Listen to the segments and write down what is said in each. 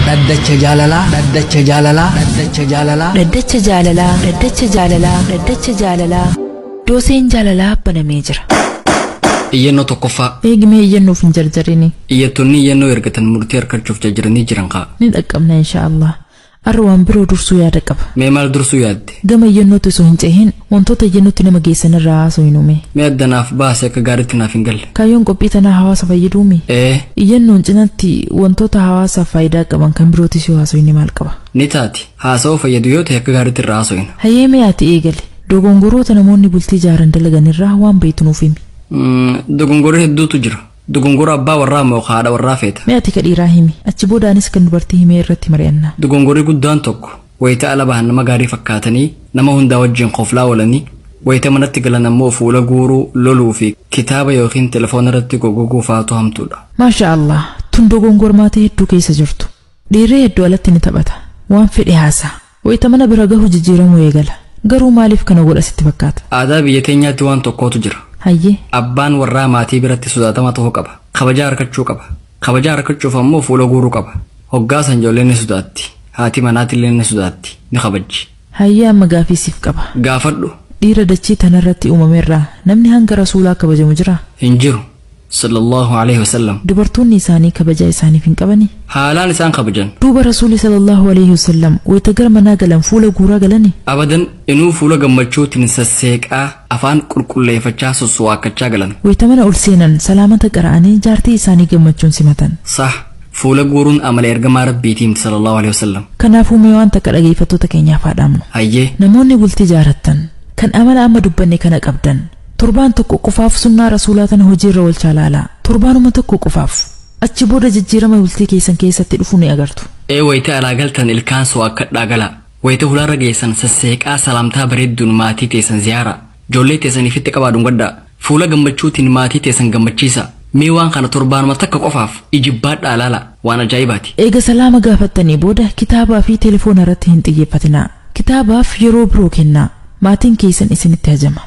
Dhaddacha jaalalaa. Dhaddacha jaalalaa. Dhaddacha jaalalaa. Dhaddacha jaalalaa. Dhaddacha jaalalaa. Dhaddacha jaalalaa. Dooseen jaalalaa banamee jira. Iyyannoo tokkoffaa. Eegimee iyyannoof hin jarjarini. Iyyattoonni iyyannoo ergatan murtii harkachuuf jajjaranii jiran ka'a. Ni dhaqqabna inshaallah. Arra waan biroo dursuu yaada qaba. Mee maal dursuu yaadde? Gama iyyannootti osoo hin cehin wantoota iyyannootti nama geessan irraa haasoo hin uume. Mee addanaaf baase akka gaariitti naaf hin galle. Kaayyoon qophii tanaa hawaasa fayyaduumi. Ee. Iyyannoon cinatti wantoota hawaasaaf faayidaa qaban kan birootis yoo haasoo inni maal qaba? Ni taati. Haasa'uu fayyadu yoo ta'e akka gaariitti irraa haasofna. Hayyee mee ati eegale. Dogongoroota namoonni bultii ijaaran dalagan irraa waan beektu nuuf himi. Dogongorri hedduutu jira. Dogongora abbaa warraa moo haadha warraa feeta? Mee ati ka dhiiraa himi. Achi boodaanis kan dubartii himee irratti mari'anna. Dogongorri guddaan tokko wayita ala bahan nama gaarii fakkaatanii nama hundaa wajjin qoflaa oolanii wayita manatti galan ammoo fuula guuruu loluu fi kitaaba yookiin telefoona irratti goggoguu faatu hamtuudha. Maasha Allah, tun dogongormaatee hedduu keessa jirtu. Dhiirri hedduu alatti ni taphata. Waan fedhe haasa'a. Wayita mana bira gahu jijjiiramuu eegala. Garuu maaliif kana godha sitti fakkaata? Aadaa biyya teenyaatti waan tokkootu jira. Hayyee. Abbaan warraa maatii biratti sodaatama ta'uu qaba. Kabajaa harkachuu qaba. Kabajaa harkachuuf ammoo fuula guuruu qaba. Hoggaa san ijoolleen ni sodaatti. Haati manaatillee ni sodaatti. Ni kabajji. Hayyee amma gaafii siif qaba. Gaafadhu. Dhiira dachii tanarratti uumameerraa namni hanga rasuulaa kabajamu jiraa? Hin jiru. Sallallahu alaihi wasallam. Dubartoonni isaanii kabajaa isaaniif hin qabani? Haalaan isaan kabajan. Duuba rasuulli sallallahu alaihi wasallam wayita gara manaa galan fuula guuraa galani? Abadan inuu fuula gammachuutiin sasseeqaa afaan qulqulleeffachaa sosso'aakkachaa galan. Wayita mana ol seenan salaamata qara'anii jaartii isaanii gammachuun simatan. Sah fuula guuruun amala ergamaa rabbiitiin sallallahu alaihi wasallam. Kanaafuu mee waan takka dhageeffattoota keenyaaf haa dhaamnu. Hayyee. Namoonni bultii jaarattan kan amala amma dubbanne kana qabdan torbaan tokko qofaaf sunnaa rasuulaa tana hojiirra oolchaa laalaa. Torbaanuma tokko qofaaf. Achi booda jijjiirama bultii keessan keessatti dhufu ni agartu. Ee wayita alaa galtan ilkaan so'aakkadhaa galaa. Wayita hulaarra geessan sasseeqaa salaamtaa bareedduun maatii teessan ziyaara. Ijoollee teessaniifitti qabaa dhungadhaa. Fuula gammachuutiin maatii teessan gammachiisa. Mee waan kana torbaanuma takka qofaaf ijibbaadhaa laala waan ajaa'ibaati. Eega salaama gaafattanii booda kitaabaa fi telefoona irratti hin xiyyeeffatinaa. Kitaabaaf yeroo biroo kennaa. Maatiin keessan isinitti hajama.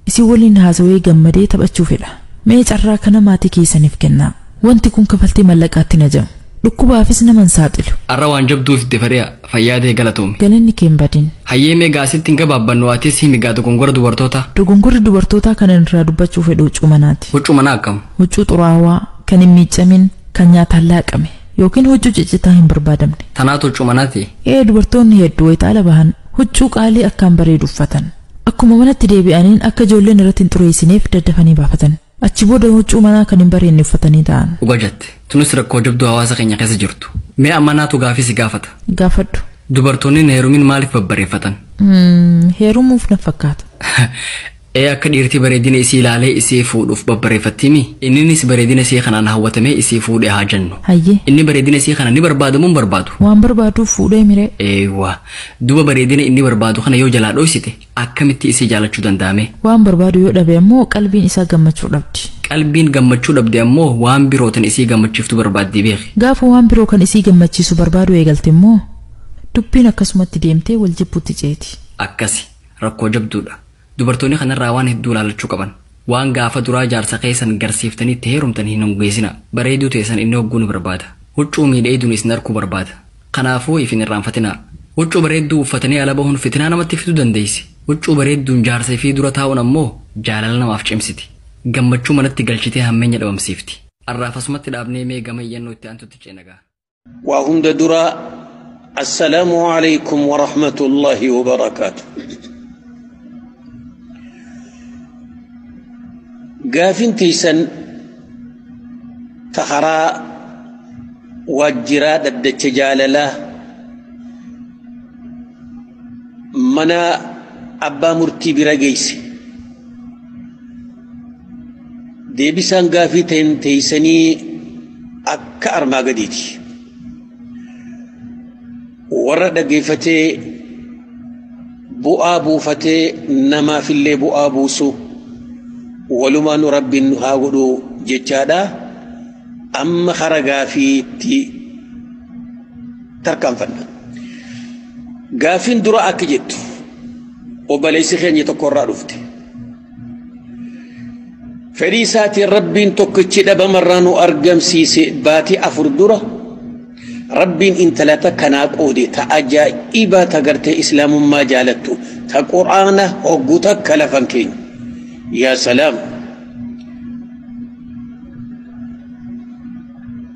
Isin waliin haasawee gammadee taphachuu fedha. Mee carraa kana maatii keessaniif kennaa. Wanti kun kafaltii mallaqaatti hin hajamu. Dhukkubaafis nama hin saaxilu. Arra waan jabduuf itti fedhe'a fayyaa ta'e galatoomi. Galanni kee hin badin. Hayyee mee gaasitti hin gabaabbannu atis himi gaa dogongora dubartoota. Dogongorri dubartootaa kana irraa dubbachuu fedhu huccuu manaati. Huccuu manaa akkam? Huccuu xuraawaa, kan hin miiccamin, kan nyaataan laaqame yookiin huccuu ciccitaa hin barbaadamne. Tanaatu huccuu manaati? Ee dubartoonni hedduu wayita ala bahan huccuu qaalii akkaan bareedu uffatan. Akkuma manatti deebi'aniin akka ijoolleen irratti hin xureessineef daddafanii baafatan. Achi booda huccuu manaa kan hin bareenye uffatanii ta'an. Dhuga jette. Tunis rakkoo jabduu hawaasa keenya keessa jirtu. Mee amma naatu gaafii si gaafata. Gaafadhu. Dubartoonni hin heerumin maaliif babbareeffatan? Heerumuuf na fakkaata. Ee akka dhiirti bareedina isii ilaalee isii fuudhuuf babbareeffattimi? Inninis bareedina isii kanaan hawwatamee isii fuudhee haa jennu. Hayyee. Inni bareedina isii kana ni barbaadu moo hin barbaadu? Waan barbaaduuf fuudhee miree. Eewwa. Duba bareedina inni barbaadu kana yoo jalaa dhoysite akkamitti isii jaalachuu danda'ame? Waan barbaadu yoo dhabe ammoo qalbiin isaa gammachuu dhabdi. Qalbiin gammachuu dhabde ammoo waan birootan isii gammachiiftu barbaaddii beeki. Gaafa waan biroo kan isii gammachiisu barbaadu eegalte immoo dubbiin akkasumatti deemtee wal jibbuutti ceeti. Akkasi rakkoo jabduudha. Dubartoonni kanarraa waan hedduu ilaalachuu qaban. Waan gaafa duraa jaarsa keessan garsiiftanii itti heerumtan hin hongeessina. Bareeduu teessan inni hogguu ni barbaada. Huccuu miidhagduun isin arguu barbaada. Kanaafuu ifin irraanfatinaa. Huccuu bareedduu uffatanii ala bahuun fitinaa namatti fiduu dandeessi. Huccuu bareedduun jaarsa ifii dura taa'uun ammoo jaalala namaaf cimsiti. Gammachuu manatti galchitee hammeenya dhabamsiifti. Arraafasumatti dhaabnee mee gama iyyannoo itti aantutti ceenagaa. Waa hunda duraa assalaamu alaykum wa rahmatullahi wa barakaatu. Gaafin teessan ta karaa waajjiraa dhaddacha jaalalaa mana abbaa murtii bira geesse. Deebisaan gaafii ta'in teessanii akka armaa gadiiti. Warra dhaggeeffatee bu'aa buufatee namaafillee bu'aa buusu walumaan rabbiin nu haa godhu jechaadha. Amma kara gaafiitti tarkaanfanna. Gaafiin dura akka jettu obboleessi keenya tokkorraa dhufte. Fedhii isaatiin rabbiin tokkichi dhabamarraa nu argamsiise baatii 4 dura Rabbiin intala takkanaa qoode ta ajaa'ibaa ta gartee islaamummaa jaalattu ta quraana hoggu takka lafan keenya. Yaa salaam.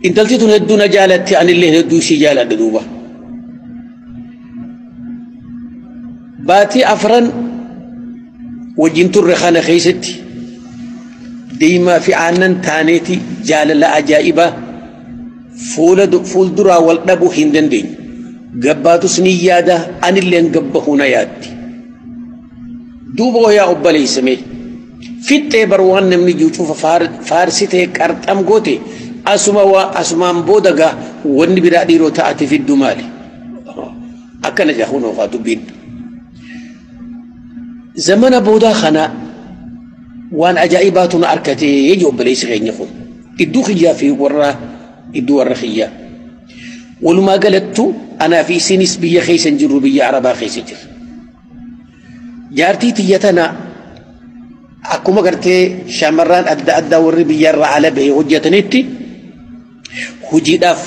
Intalti tun hedduu na jaalatti, anillee hedduu ishii jaaladha duuba. Baatii afran wajjin turre kana keessatti deemaa fi aannan taaneeti jaalala ajaa'ibaa fuulduraa wal dhabuu hin dandeenyu. Gabbaatus ni yaada, anilleen gabbahuu na yaaddi. Duuba yaa obboleessamee fixxee bar waan namni jiru cufa faarsitee qarxam goote asuma waa asumaan booda gaa wanni biraa dhiiroo ta'ate fiddu maali? Akkana jahuun oofaa dubbiin. Zamana boodaa kana waan ajaa'ibaatu na arkatee ija obboleessi keenya kun. Iddoo kiyyaa fi warra iddoo warra kiyyaa. Walumaa galattu anaa fi isinis biyya keessa hin jirru, biyya Arabaa keessa jirra. Jaartii tiyya tana akkuma gartee shamarran adda addaa warri biyyarraa ala bahee hojjetanitti hojiidhaaf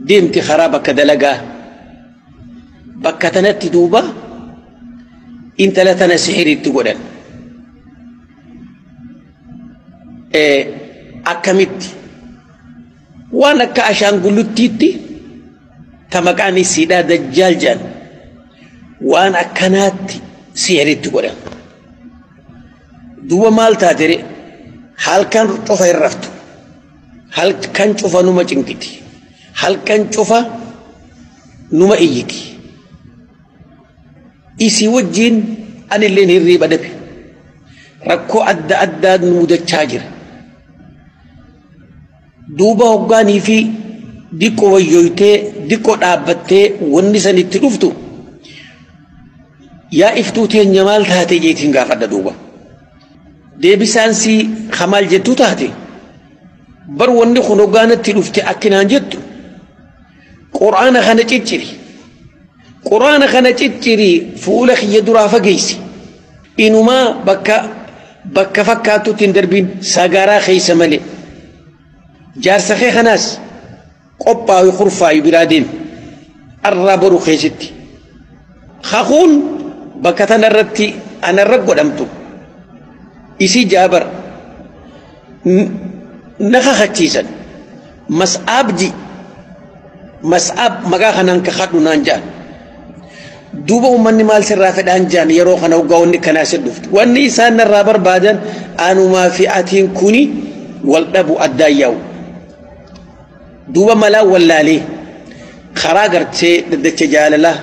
deemti karaa bakka dalagaa. Bakka tanatti duuba intala tana sihiriitti godhan. Akkamitti waan akka ashaanguluttiitti ta maqaan isiidhaa dajjaal jedhan waan akkanaatti sihiriitti godhan. Duuba maal taatere, halkan cufa hin raftu, halkan cufa numa cinqiti, halkan cufa numa iyyiti. Isii wajjiin anilleen hirriiba dhabe, rakkoo adda addaa nu mudachaa jira. Duuba hoggaanii fi diqqoo wayyoytee diqqoo dhaabbattee wanni san itti dhuftu, yaa iftuu teenya maal taate jeetiin gaafadha duuba. Deebisaan si kamaal jettu taate, bar wanni kun hoggaanatti dhufte akkinaan jettu, quraana kana cicciri. Quraana kana cicciri, fuula kiyya duraa fageessi. Inumaa bakka bakka fakkaatutti hin darbiin sagaraa keessa malee. Jaarsa kee kanaas qophaayu kurfaayu biraa deemi. Arraa boru keessatti. Kakuun bakka tanarratti anarra godhamtu. Isii jaabar na kakachiisan. Mas'aab ji. Mas'aab maqaa kanaan kakadhu naan jedhan. Duuba uummanni maal sirraa fedhaan jedhan yeroo kana hoggaa wanni kanaa si dhuftu. Wanni isaan narraa barbaadan anumaa fi atiin kuni wal dhabu addaan yaa'u. Duuba malaa wallaalee karaa gartee daddacha jaalalaa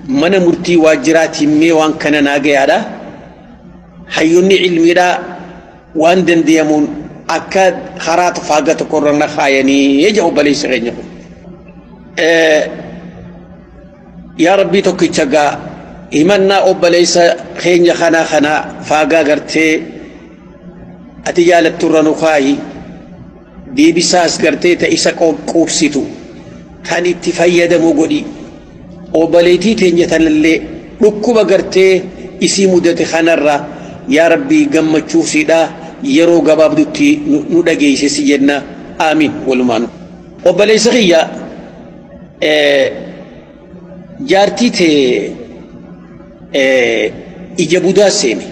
mana murtii waajjiraatiin mee waan kana naa gayaadha. Hayyoonni ilmiidhaa waan dandeemuun akka karaa faaga tokkorra na kaayanii ija obboleessa keenya kun. Yaa Rabbii tokkicha gaa himannaa obboleessa keenya kanaa kana faagaa gartee ati jaalatturra nu kaayi, deebisaas gartee ta isa quubsitu kan itti fayyadamu godhi. Obboleettii teenya tanallee dhukkuba gartee isii mudate kanarra yaa Rabbii gammachuusiidha yeroo gabaabdutti nu dhageesse si jenna, aamin walumaanu. Obboleessa kiyya, jaartii tee ija budaa seene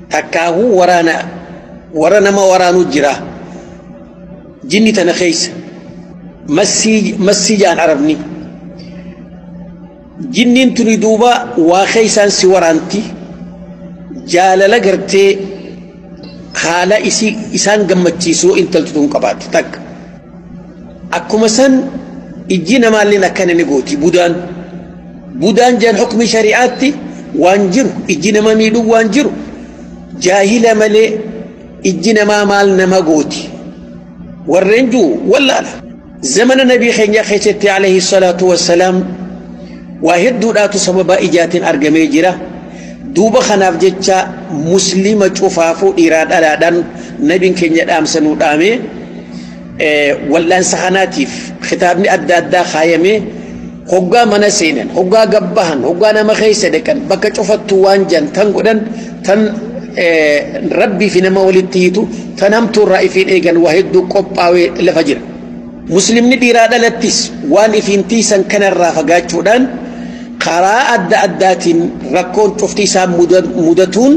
takkaahuu waraana warra nama waraanuu jira jinni tana keessa massii jaan arabni. Jinniin tuni duuba waa keeysaan si waraanti, jaalala gartee haala isii isaan gammachiisuu intaltu tun qabaatti takka. Akkuma san ijji namaalleen akkana ni gooti budaan. Budaan jaan hukmi shari'aatti waan jiru ijji nama miidhuu waan jiru jaahila malee ijji namaa maal nama gooti. Warreen jiru wallaala. Zamana nabii keenya keessatti alayhi salaatu wassalaam waa hedduudhaatu sababa ijaatiin argamee jira. Duuba kanaaf jecha muslima cufaafuu dhiiraa dhalaadhaan nabiin keenya dhaamsa nuu dhaamee wal'aansa kanaatiif kitaabni adda addaa kaayamee hoggaa mana seenan, hoggaa gabbahan, hoggaa nama keessa dhaqan, bakka cufattu waan jan tan godhan tan rabbii fi nama walitti hiitu tan hamtuurraa ifiin eegan waa hedduu qophaawee lafa jira. Muslimni dhiiraa dhalattis waan ifiin tiisan kanarraa fagaachuudhaan karaa adda addaatiin rakkoon cufti isaa mudatuun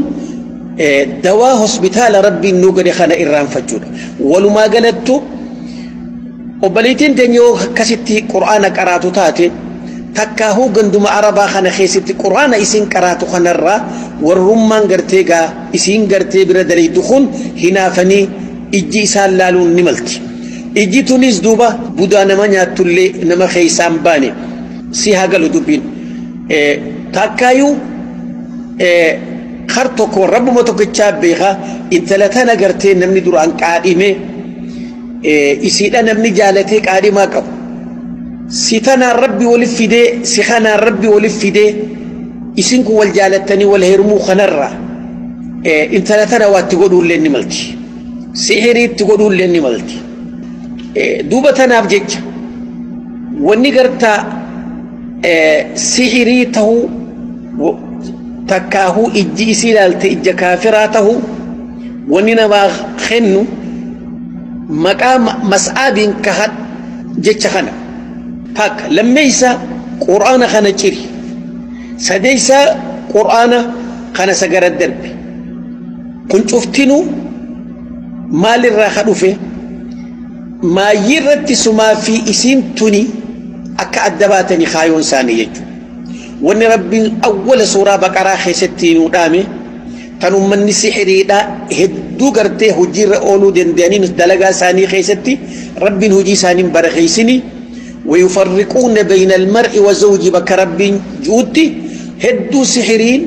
dawaa hospitaala rabbiin nuu gade kana irraanfachuudha. Walumaa galattu obboleettiin teenya yoo akkasitti qura'aana qaraatu taate takkaahuu ganduma arabaa kana keessatti qura'aana isin qaraatu kanarraa warrummaan gartee gaa isiin gartee bira daleeytu kun hinaafanii ijji isaan laaluun ni malti. Ijji tunis duuba budaa nama nyaattullee nama keessaan baane si haa galu dubbiin. Takkaayyuu kar tokko rabbuma tokkichaa beekaa intala tana gartee namni duraan qaadhimee isiidha namni jaalatee qaadhimaa qabu. Si tanaan rabbi walif fidee si kanaan rabbi walif fidee isin kun wal jaalattanii wal heerumuu kanarraa intala tana waatti godhuullee ni malti. Sihirii itti godhuullee ni malti. Duuba tanaaf jecha wanni gartaa sihirii tahuu takkaahuu ijji isii ilaalte ija kaafiraa tahuu wanni namaa kennu maqaa mas'aabiin kahan jecha kana takka lammeeysa qur'aana kana ciri sadeeysa qur'aana kana sagara darbe kun cuftinuu maalirraa ka dhufe maayyii irratti sumaa fi isiin tuni akka adda baatanii kaayoon isaanii jechuudha. Wanni rabbiin awwala suuraa baqaraa keessatti nuu dhaame tan uummanni sixiriidhaa hedduu gartee hojiirra ooluu danda'anii dalagaa isaanii keessatti rabbiin hojii isaanii barakeessini ويفرقون بين المرء وزوجه بك ربين جوتي هدو سحرين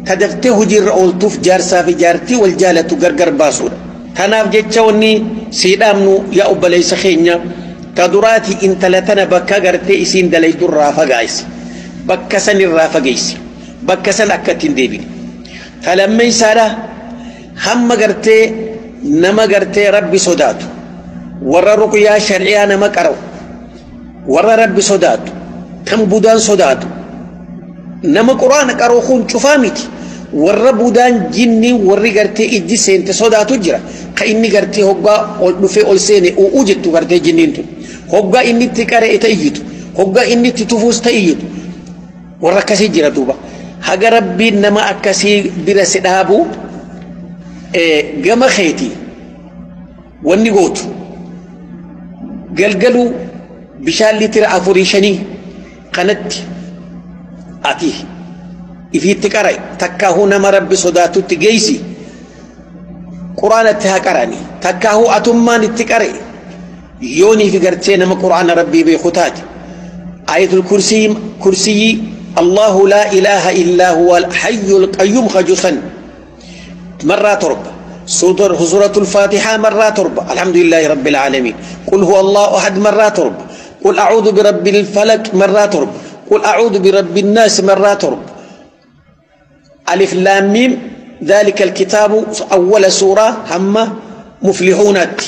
تدفته هجير أولتوف جارسا في جارتي والجالة غرغر باسودا تناف جتشوني سيدامنو يا أبليس خينيا تدراتي انت لتنا بكا غرتي اسين دليت الرافة غايس بكا سن الرافة غايس بكا سن أكتين ديبين فلما يسارا هم غرتي نما غرتي ربي صداتو ورا رقيا شرعيا نما كرو ورا ربي صداتو كم بودان صداتو نما قرآن كرو خون شفامتي ورا بودان جني ورا غرتي إجي سنت صداتو جرا كإني غرتي هوغا أول في أول سنة أوجدت غرتي جنينتو هوغا إني تكره إتأيتو هوغا إني تتفوز تأيتو ورا كسي جرا دوبا هاجر ربي نما أكسي برس دابو جما خيتي وني غوت قلقلو بشال لتر أفوريشني قنت أتيه إفي تكرأي تكاهو نما ربي صداتو تجيسي قرآن تهكراني تكاهو أتمان تكرأي يوني في قرتين ما قرآن ربي بخطات آية الكرسي كرسي الله لا إله إلا هو الحي القيوم خجوسا مرة تربة سورة الفاتحة مرة تربة الحمد لله رب العالمين قل هو الله أحد مرة تربة قل أعوذ برب الفلك مرة تربة قل أعوذ برب الناس مرة تربة ألف لام ميم ذلك الكتاب أول سورة هم مفلحونات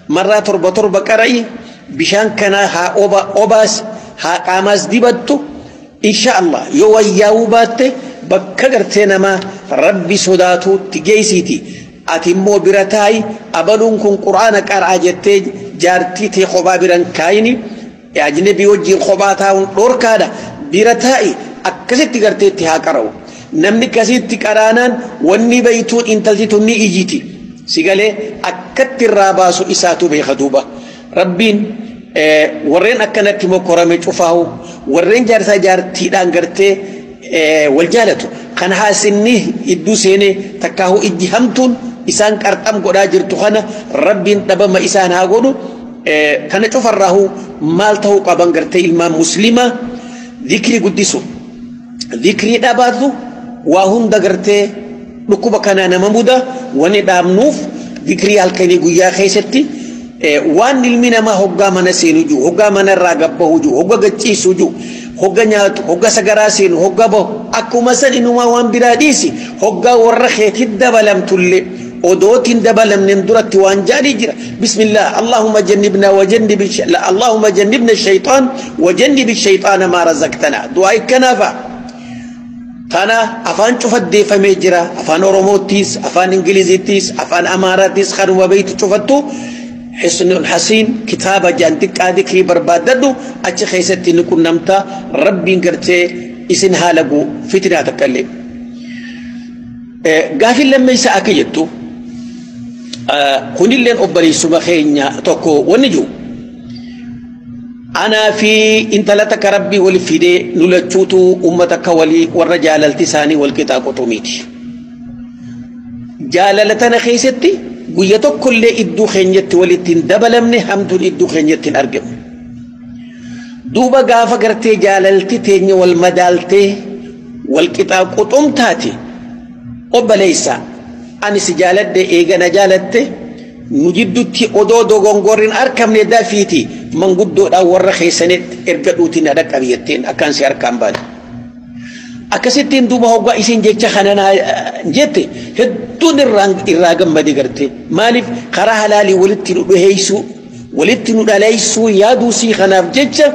مرة تربة تربة كرأي بشان كان ها أوبا أوباس ها قاماس ديبتو إن شاء الله يو يوبات بكرتنا ما ربي صداتو تجيسيتي أتمو برتاي أبلون كن قرآن كرأ جتة جارتي تي خبابران كايني أجنبي وجه خباتها دور كادا برتاي أكست جارتي تها كرو namni kasitti qaraanaan wanni baytuun intalti tun ni ijiti sigalee akkatti irraa baasu isaatu beeka duuba rabbiin warreen akkanatti mokorame cufaahu warreen jaarsaa jaartiidhaan gartee wal jaalatu kan haasinni idduu seenee takkaahu ijji hamtuun isaan qarxam godhaa jirtu kana rabbiin dhabama isaan haa godhu kana cufarraahu maal ta'uu qaban gartee ilmaan muslimaa dhikrii guddisu dhikrii dhabaatu waa hunda gartee dhukkuba kanaa nama muda wani dhaabnuuf dhikrii halkanii guyyaa keessatti waan ilmi namaa hoggaa mana seenu jiru hoggaa mana irraa gabbahu jiru hoggaa gachiisu jiru hoggaa nyaatu hoggaa sagaraa seenu hoggaa bahu akkuma san inumaa waan biraa dhiisi hoggaa warra keetti dabalamtullee odootiin dabalamneen duratti waan jaalii jira bismillah allahumma jannibna wa jannibi allahumma jannibna shaytaan wa jannibi shaytaana maa razaqtana du'aa ikkanaafa Tana afaan cufaddeeffamee jira afaan Oromootis afaan Ingiliziittis afaan Amaaraattis kanuma beeytu cufattu Hisnul Hasiin kitaaba jaan xiqqaa dikrii barbaaddadhu achi keessatti ni qunnamta rabbiin gartee isin haala guu fitinaa takka illee. Gaafin lammeessa akka jettu kunilleen obboleessuma keenya tokko wanni jiru. Anaa fi intala takka rabbii wal fidee nu lachuutu uummata akka walii warra jaalalti isaanii wal qixaa qoxumiiti. Jaalala tana keessatti guyya tokkollee iddoo keenyatti walitti hin dabalamne hamtuun iddoo keenyatti hin argamu. Duuba gaafa gartee jaalalti teenya wal madaaltee wal qixaa qoxumtaati obboleessa ani si jaaladhe eegana jaalatte nu jidduutti odoo dogongorriin argamne dafiiti manguddoodhaan warra keessanitti erga dhuutiin na dhaqqabi jetteen akkaan si harkaan baane. Akkasittiin duuba hoggaa isin jecha kana naa jette hedduun irraa gammade garte maaliif karaa halaalii walitti nu dhiheessuu walitti nu dhaleessuu yaaduu sii kanaaf jecha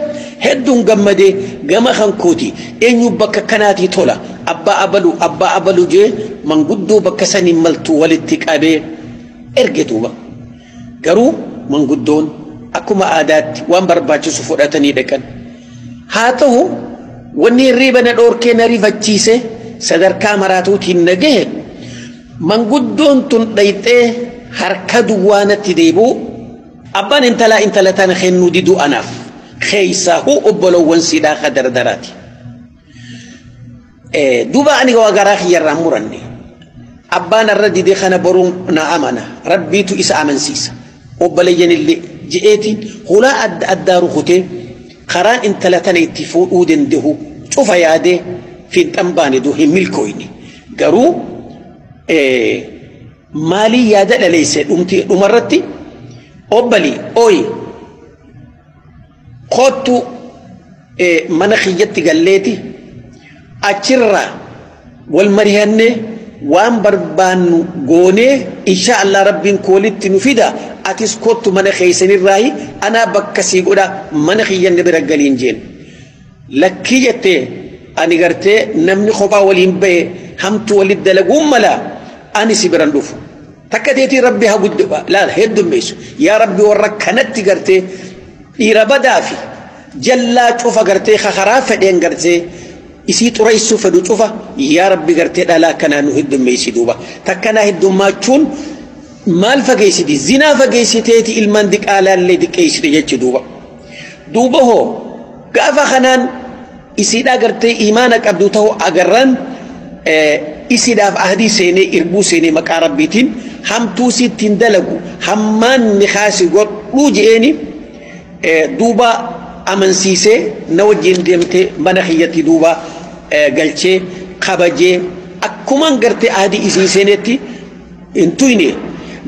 hedduun gammade gama kan kooti eenyu bakka kanaatii tola abbaa abalu abbaa abalu jee manguddoo bakka saniin maltu walitti qabee erge duuba garuu manguddoon akkuma aadaatti waan barbaachisu fudhatanii dhaqan haa ta'u wanni hirriiba na dhoorkee na rifachiise sadarkaa maraatuutiin na gahe manguddoon tun dhayxee harka duwwaa natti deebi'u abbaan intalaa intala tana kennuu diduu anaaf keessaa huu obbolowwan siidhaa ka dardaraati. Duuba ani waa garaa kiyyarraa muranne abbaan irra didee kana boruun na amana rabbiitu isa amansiisa obboleeyyan illee je'eetiin hulaa adda addaa rukutee karaan intala tana itti fuudhuu danda'u cufa yaadee fiinxan baane duu hin milkooyne garuu maalii yaada dhaleesse dhumarratti obbali ooyi koottu mana kiyyatti galleeti achirraa wal marihannee waan barbaannu goonee insha Allah rabbiin koolitti nu fida atis kottu mana keessanirraayi anaa bakka sii godha mana kiyyanne bira galiin jeen lakkii jettee ani gartee namni kophaa waliin bahe hamtu walit dalaguun mala ani si biran dhufu takka teetii rabbi haa guddu laala heddummeessu yaa rabbi warra kanatti gartee dhiira badaa fi jallaa cufa gartee karaa fedheen gartee isii xureessuu fedhu cufa yaa rabbi gartee dhalaa akkanaa nu heddummeessi duuba takkanaa heddummachuun maal fageessiti zinaa fageessiteeti ilmaan diqaalaallee diqqeessite jechi duuba duuba hoo gaafa kanaan isiidhaa gartee imaana qabdu ta'uu agarraan isiidhaaf ahdii seenee irbuu seenee maqaa rabbiitiin hamtuu sittiin dalagu hammaan ni kaasi godhuu je'eeni duuba amansiisee na wajjin deemtee mana kiyyatti duuba galchee kabajee akkumaan gartee ahdii isii seenetti hin tuyne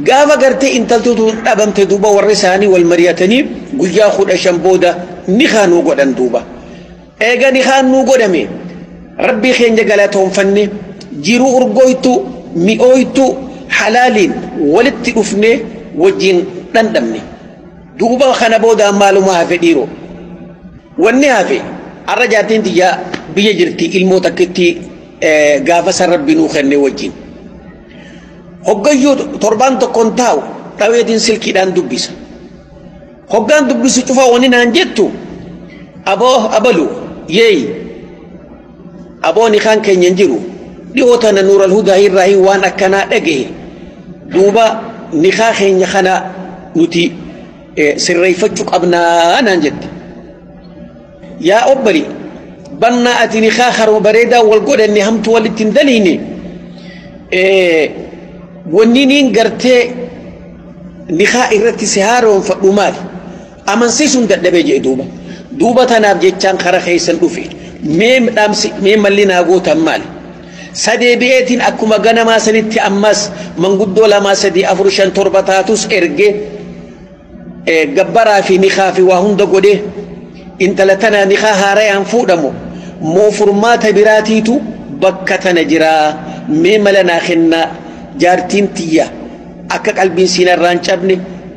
gaafa gartee intaltuutu dhabamte duuba warra isaanii wal mari'atanii guyyaa 15 booda ni kaanuu godhan duuba eega ni kaanuu godhame rabbii keenya galatoonfanne jiruu urgooytu mi'ooytu halaaliin walitti dhufne wajjin dhandhamne duuba kana booda maaluma hafe dhiiroo wanni hafe arra jaartiin tiyyaa biyya jirti ilmoo takkitti gaafa san rabbi nuu kenne wajjin hoggayyuu torbaan tokkoon taa'u dhaweetiin silkiidhaan dubbisa hoggaan dubbisu cufa wani naan jettu aboo abalu yeey aboon ikaan keenya hin jiru dhiyoo tana nuural hudaa irraa waan akkanaa dhagahe duuba nikaa keenya kana nuti sirreeffachuu qabnaa naan jette yaa obbali bannaa ati nikaa haroo bareedaa wal godhanne hamtu walitti hin daliine wanni niin gartee nikaa irratti si haaroonfadhu maali amansiisuun dadhabee jee duuba duuba tanaaf jechaan kara keessan dhufe mee dhaamsi mee malli naa gootan maali sadee bi'eetiin akkuma ganamaa sanitti ammas manguddoo 2 3 4 5 7 taatus ergee gabbaraa fi nikaa fi waa hunda godhee intala tana nikaa haarayaan fuudhamu moo furmaata biraatiitu bakka tana jiraa mee mala naa kennaa jaartiin tiyya akka qalbiin siinarraa hin cabne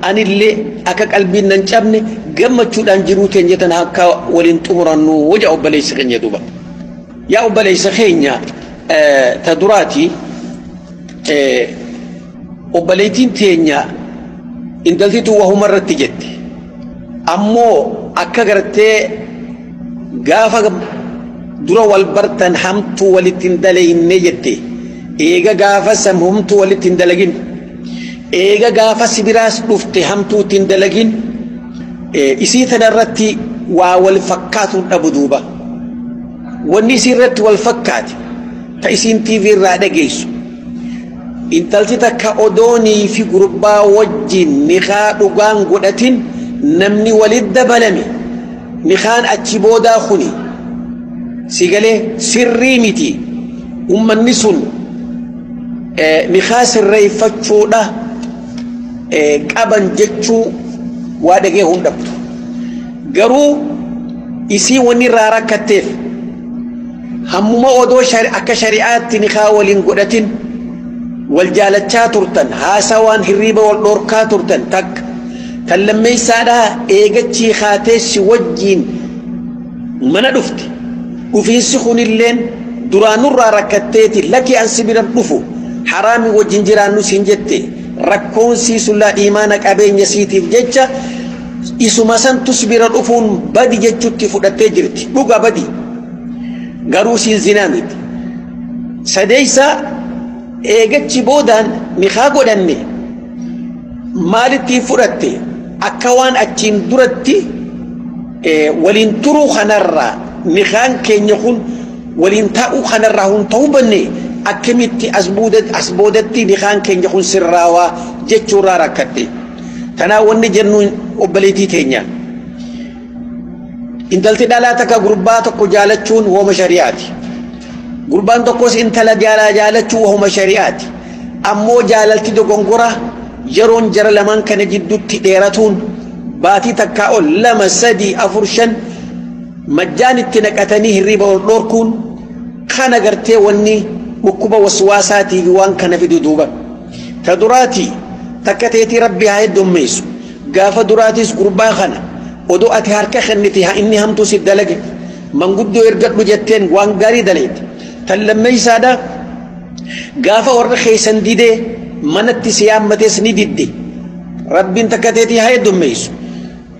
anillee akka qalbiin nan cabne gammachuudhaan jiruu teenya tana akka waliin xumurannu waja obboleessa keenya duuba. Yaa obboleessa keenya ta duraati obboleettiin teenya Intaltitu wahuma irratti jette. Ammoo akka gartee gaafa dura wal bartan hamtuu walitti hin dalayne jette. Eega gaafa sam hamtuu walitti hin dalagin. Eega gaafa sibiraas dhufte hamtuu itti hin dalagin. Isii tana irratti waa wal fakkaatu dhabu duuba. Wanni isii irratti wal fakkaate ta isiin TV irraa dhageessu. Intalti takka odoonii fi gurbaa wajjin nikaa dhugaan godhatin namni walitti dabalame nikaan achi boodaa kuni si galee sirrii miti. Ummanni sun nikaa sirreeffachuudha qaban jechuu waa dhagee hin dhabdu. Garuu isii wanni irraa rakkatteef hammuma odoo akka shari'aatti nikaa waliin godhatin wal jaalachaa turtan, haasawaan hirriiba wal dhorkaa turtan takka. Tan lammeessaadhaa eegachii kaateessi wajjiin mana dhufte. Dhufiinsi kunilleen duraanurraa rakkatteeti lakki an si bira dhufu haraami wajjin jiraannu siin jette rakkoon sii sullaa imaana qabeenya siitiif jecha isuma santus bira dhufuun badi jechutti fudhattee jirti. Dhuga badi garuu siin zinaa miti. Sadeessa eegachi boodaan nikaa godhanne maalitti fudhatte akka waan achiin duratti waliin turuu kanarraa nikaan keenya kun waliin taa'uu kanarraa hun ta'uu banne akkamitti as boodatti nikaan keenya kun sirraawaa jechuurraa rakkatte. Tanaa wanni jennuun obboleettii teenya. Intalti dhalaa takka gurbaa tokko jaalachuun wooma shari'aati. Gurbaan tokkos intala jaalachuun wooma shari'aati. Ammoo jaalalti dogongora yeroon jara lamaan kana jidduutti dheeratuun baatii takkaa ol 2 3 4 5 majjaan itti naqatanii hirriiba ol dhorkuun kana gartee wanni dhukkuba waswaasaatii fi waan kana fidu duuba. Ta duraatii takka teetii rabbi haa heddummeessu. Gaafa duraatis gurbaa kana odoo ati harka kennite haa inni hamtuu si dalage manguddoo ergadhu jetteen waan gaarii daleete. Tan lammeessaadha gaafa warra keessan didee manatti si yaammates ni didde. Rabbiin takka teetii haa heddummeessu.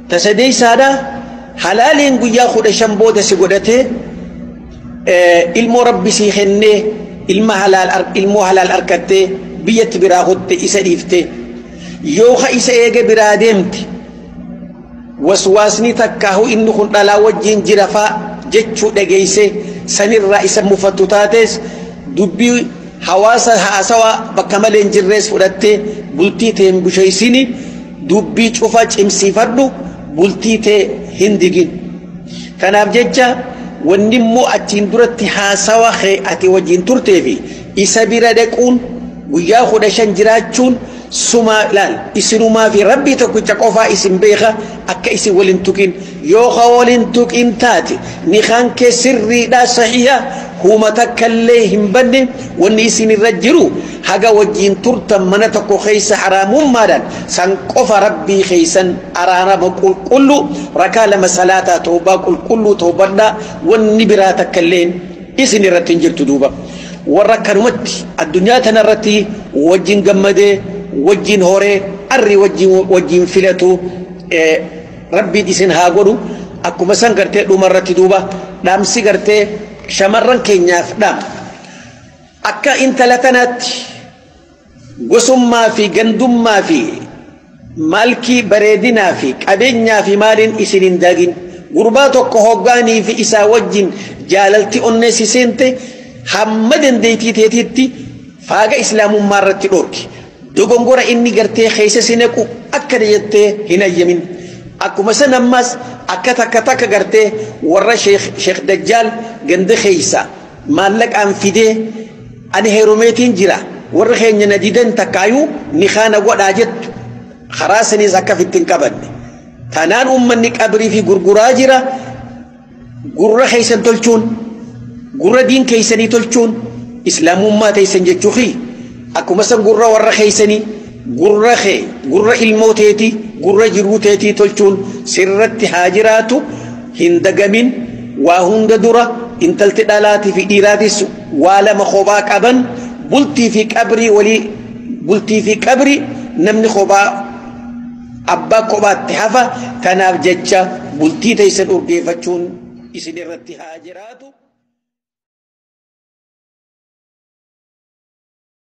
Ta sadeessaadha halaaliin guyyaa 15 booda si godhatee ilmoo rabbi si kennee ilmoo halaal harkattee biyyatti biraa hotte isa dhiifte yoo ka isa eega biraa deemte waswaasni takkaahu inni kun dhalaa wajjin jira faa jechuu dhageeyse sanirraa isa mufattu taates dubbii hawaasa haasawaa bakka malee hin jirrees fudhattee bultii tee hin busheessini dubbii cufa cimsiifadhu bultii tee hin digin. Kanaaf jecha wanni immoo achiin duratti haasawa kee ati wajjin turtee fi isa bira dhaquun guyyaa 15 jiraachuun suma laal isinumaa fi rabbii tokkicha qofaa isin beeka akka isin waliin tuqin yoo ka waliin tuqin taate nikaan kee sirriidhaa sahiha huma takkallee hin banne wanni isin irra jiru haga wajjin turtan mana tokko keessa haraamummaadhaan san qofa rabbii keessan araarama qulqullu rakaa 2 salaataa toobaa qulqulluu toobadhaa wanni biraa takkalleen isin irratti hin jirtu duuba. Warra kanumatti addunyaa tanarratti wajjin gammadee wajjin horee arri wajjin filatu rabbiin isin haa godhu. Akkuma san gartee dhumarratti duuba dhaamsi gartee shamarran keenyaaf dhaam akka intala tanaatti gosummaa fi gandummaa fi maalkii bareedinaa fi qabeenyaa fi maaliin isin hin dagin. Gurbaa tokko hoggaanii fi isaa wajjin jaalalti onnee si seente hamma dandeettii teetiitti faaga islaamummaa irratti dhorki. Dogongora inni gartee keessa si naqu akkana jettee hin ayyamin. Akkuma san ammas akka takka takka gartee warra Sheekh Dajjaal ganda keessa maallaqaan fidee ani heerumeetiin jira warra keenya na didan takkaayuu ni kaana godhaa jettu karaa saniis akka fitti hin qabanne. Tanaan uummanni qabrii fi gurguraa jira gurra keessan tolchuun gurra diin keessanii tolchuun islaamummaa teessan jechuufi akkuma san gurra warra keessanii gurra kee gurra ilmoo teetii gurra jiruu teetii tolchuun sirratti haa jiraatu hin dagamin. Waa hunda dura intalti dhalaatii fi dhiiraatis waa lama kophaa qaban bultii fi qabrii walii bultii fi qabrii namni kophaa Abbaa kophaatti hafa. Tanaaf jecha bultii teessan urgeeffachuun isin irratti haa jiraatu.